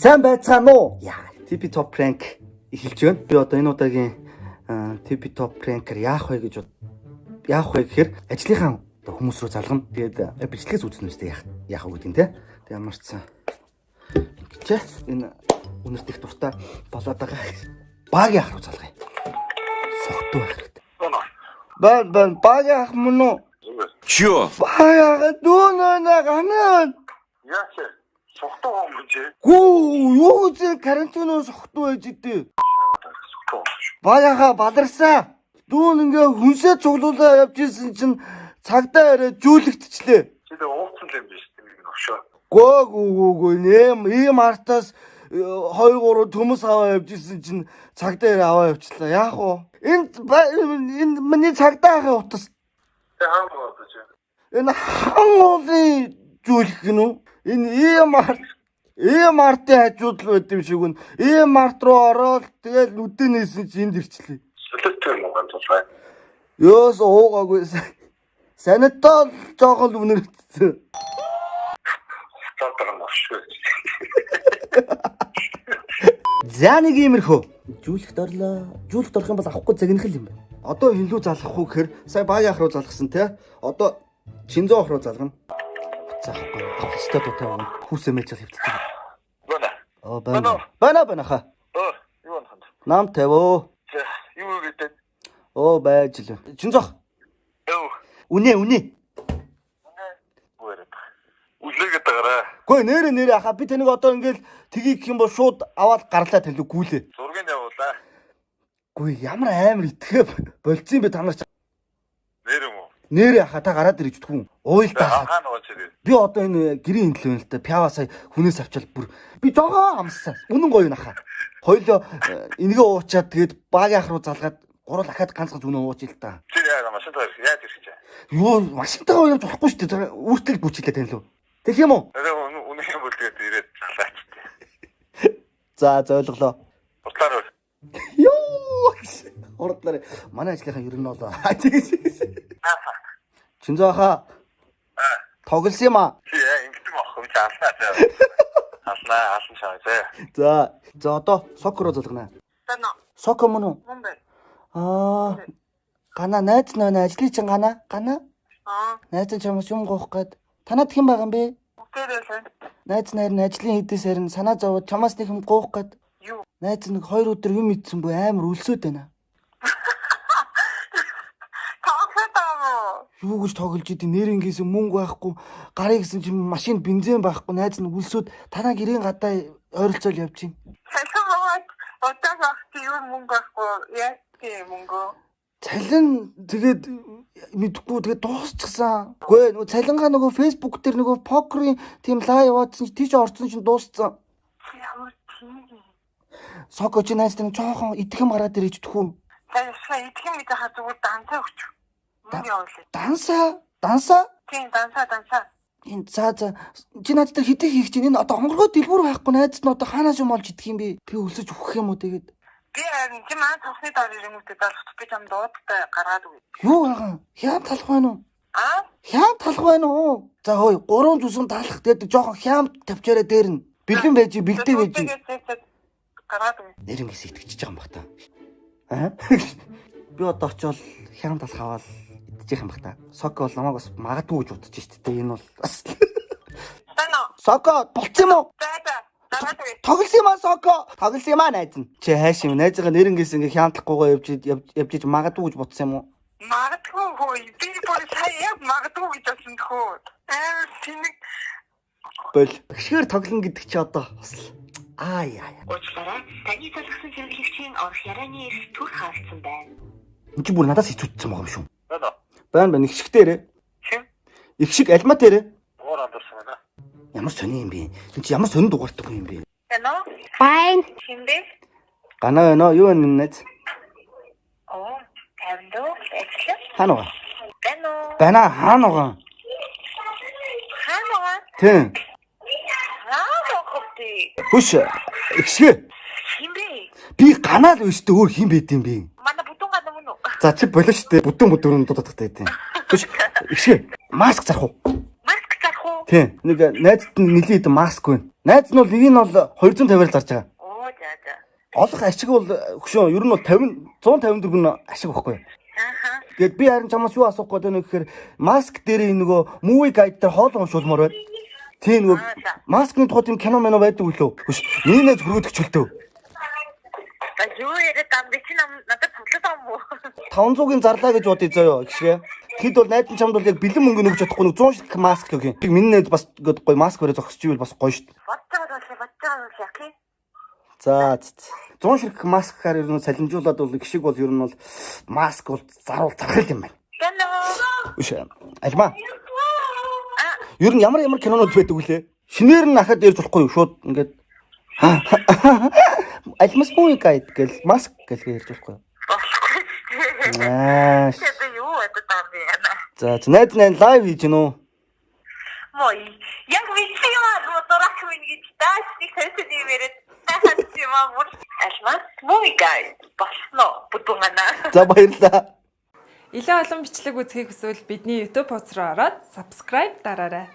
Сайн байцгаана уу? Яа, TP Top Prank эхэлж байна. Би одоо энэ удаагийн TP Top Prank-аар яах вэ гэж яах вэ гэхээр ажлынхаа одоо хүмүүс рүү залгана. Тэгээд бичлэгээс үзнэ үстэй яах яах вэ гэдэг нь те. Тэгээд ямар ч сан ингэчээ энэ үнэрт их дуртай болоод байгаа. Баг яах руу залгая. Согтуу байх хэрэгтэй. Бан бан баг яах мөн үү? Чё? Баг яах дүүнэ ганаа. Яа чи? Сухтуу юм гэж. Гүү юу гэж карантин согтуу байж идэв. Сухтуу. Багаха баларсан. Дүүн ингээ хүнсээ цуглуулаа явж исэн чинь цагдаа яриа жүүлэгдчихлээ. Чи тэг ууцсан юм биш үү? Нэг новшоо. Гөө гүү гүү гүү нэм ийм артаас 2 3 төмөс аваа явж исэн чинь цагдаа яриа аваа явчлаа. Яах вэ? Энэ миний цагдаа ахын утас. Тэг хаан болоо чи. Энэ хан уулын жүүлэх гэнэ үү? Энэ ийм арт ийм артын хажууд л байд юм шиг үн. Ийм арт руу ороод тэгэл нүдэн нээсэн чинь энд ирчлээ. Солиотой юм уу ганцулгаа. Ёос уугаагүй. Санитол жоохон л үнэртсэн. Хуцаад байгаа новшоо. За нэг иймэрхүү. Жүүлэхт орлоо. Жүүлэхт орох юм бол авахгүй загнах юм байна. Одоо хин лүү залгах уу гэхээр сая баг ах руу залгасан те. Одоо Чинзоо ах руу залгана. Утас авахгүй. Авах ёстой дуутай байна. Хүүсээ мэж чал хэвтэж байгаа. Бана. Оо байна. Байна байна ха. Оо, юу анханд? Нам тавио. За, юу гэдэг? Оо байж л. Чинзоо ах. Юу. Үнэ үнэ. Бүрээд. Үлээгээд байгаарай. Гүй нэрэ нэрэ аха би таныг одоо ингээл тгий гэх юм бол шууд аваад гарлаа танил гүйлээ. Зургийг явуулаа. Гүй ямар амар итгэе болцсон юм бэ та нар ч. Нэр юм уу? Нэрэ аха та гараад ирж идэггүй. Уйл та аха. Хаана болж ирээ? Би одоо энэ гэрийн хинтэл байна л да. Пиава сая хүнээс авчаал бүр би жоохон амссан. Үнэн гоё нахаа. Хоёлоо энэгээ уучаад тэгээд багийн ах руу залгаад гурал ахаад ганц ганц үнэн ууч ил та. Чи яа машин дээр яаж ирэх чи? Юу машинтайгаа явж болохгүй шүү дээ. Үүртэл бүчлээ тань лүү. Тэгэх юм уу? Нэрээ үнэн юм бол тэгээд ирээд залаач. За зөөлглөө. Хутлаар. Йоо. Хурдлаар манай ажлынхаа ер нь бол тэгээс. Чинзоо хаа. Тоглосон юм аа. Чи яа ингэдэг аах юм чи алнаа заа. Алнаа алсан шаа заа. За. За одоо сок руу залгана. Тано Соко мөн үү? мөн бай. Аа. Гана найз нөө ажлын чин гана. Гана. Аа, Найз нь чамаас юм гоох гээд танад хэн байгаа юм бэ? бүгдээрээ л Найз нар нь ажлын хэдээс харин санаа зовоод чамаас нэг юм гоох гээд юу? найз нэг хоёр өдөр юм идсэн бүү амар өлсөөд байна. Тоглоод байгаа уу? Юу гэж тоглож идэв нэрнгээс мөнгө байхгүй гарыг гэсэн чинь машинд бензин байхгүй найз нь өлсөөд танаа гэрийн гадаа ойролцоол явж байна. Цалин буугаад удаа байх чи юу мөнгө байхгүй яаж тийм мөнгө? Цалин тэгээд мэдхгүй тэгээд дуусчихсан. Үгүй ээ, нөгөө цалингаа нөгөө Facebook дээр нөгөө покерын тийм лайв яваадсан чинь тийш орсон чинь дууссан. Чи ямар тийм юм? Соко чи найз нар жоохон идэх юм гараад ирэж тхүү. За ясаа идэх юм идэх зүгээр дансаа өгч. Мөнгө явуулъя. Дансаа, дансаа. Тийм дансаа дансаа. Энэ за за чи надад тэр хэдий хийх чинь энэ одоо онгоргой дэлбүр байхгүй найз нь одоо хаанаас юм олж идэх юм бэ? Би өлсөж өгөх юм уу тэгээд? Би харин чи маань цонхны доор ирэнгүүтээ залхах би чам дуудтай гаргаад үгүй. Юу байгаа? Хям талах байна уу? Аа? Хям талах байна уу? За хөөе, гурван зүсэм талах тэгээд жоохон хям тавьчаарай дээр нь. Бэлэн байж, бэлдээ байж. Тэгээд гаргаад үгүй. Нэрнгээс итгэж байгаа юм бах та. Аа? Би одоо очиод хям талах аваад идчих юм бах та. Соко бол намайг бас магадгүй гэж бодож шít дээ. Энэ бол бас Тано. Соко болцсон юм уу? За за. Гаргаад үгүй. Тоглосон юм аа Соко. Тоглосон юм аа найз нь. Чи хайш юм найзгаа нэрнгээс ингээ хямдлахгүйгаа явж явж явж магадгүй гэж бодсон юм уу? Магадгүй хөө. Би бүр сая яг магадгүй гэж бодсон тхөө. Аа тэнэг Бол. Гшгээр тоглоно гэдэг чи одоо бас л аа яа яа. Уучлаарай. Таны залгасан хэрэглэгчийн орох ярианы эрх түр хаагдсан байна. Энд чи бүр надаас хэцүүдсэн байгаа юм шүү. Бана. Байна байна их шигтэрэ. Хин? Их шиг альма тэрэ. Уур андуурсан байна. Ямар сони юм бэ? Энд чи ямар сонин дугаартай хүн юм бэ? Тано. Байна. Хин бэ? Ганаа байна уу? Юу байна найз? Оо, тайван дөө ажиллаа. Хаана байгаа? Байна уу? Байна хаана байгаа? Хаана байгаа? Тийм. Хаана байгаа бэ? Хүш их шиг. Хин бэ? Би ганаа л өстө өөр хин байд юм бэ? Манай бүдүүн гана мөн үү? За чи болоо штэ. Бүтэн бүдүүн дуудах таа тийм. Хүш их шиг маск зарах уу? Маск зарах уу? Тийм. Тийм. Нэг найзад нь нэлийн хэдэн маск байна. Найз нь бол нэг нь бол 250-аар зарж байгаа. Оо, за за. Олох ашиг бол хөшөө ер нь бол 50 154 нь ашиг байхгүй. Ааха. Тэгээд би харин чамаас юу асуух гээд байна вэ гэхээр маск дээр энэ нөгөө movie guide дээр хоол уншуулмаар байна. Тийм, нөгөө маскны тухай тийм кино мино байдаг үлээ. Хөш, миний найз хөргөдөг чөлтөө. А юу яриад байгаа юм бэ? Чи надад цуглаад байгаа юм уу? 500-ын зарлаа гэж бодъё заяо гişгэ. Тэгэд бол найз нь чамд бол яг бэлэн мөнгө өгч чадахгүй, нэг 100 ширхэг маск л өгье. Миний найз бас ингээд гоё маск барай зогсож ивэл бас гоё шүү дээ. Бодож байгаа бол бодож байгаа бол яах юм? За, 100 ширхэг маскаар ер нь салинжуулаад бол гişиг бол ер нь бол маск бол заруул зарах юм байна. Hello. Үш, Альмаа. Ер нь ямар ямар кинонууд байдаг вүлээ? Шинээр нь ахад ярьж болохгүй юу? Шууд ингээд Альмас movie guide гэл маск гэл ярьж болохгүй юу? Болохгүй шүү дээ. Аа. Тэгээд юу бодод байгаа юм бэ? За, за, найз найз live хийж гинүү. Мой. Яг мэдсэн юм аа, дурак минь гэж дааш нэг сойсон юм яриад тахад юм аа бүр. Альмас movie guide болсноо бүдүүн. За, баярлалаа. Илүү олон бичлэг үзэхийг хүсвэл бидний YouTube хуудас руу ороод subscribe дараарай.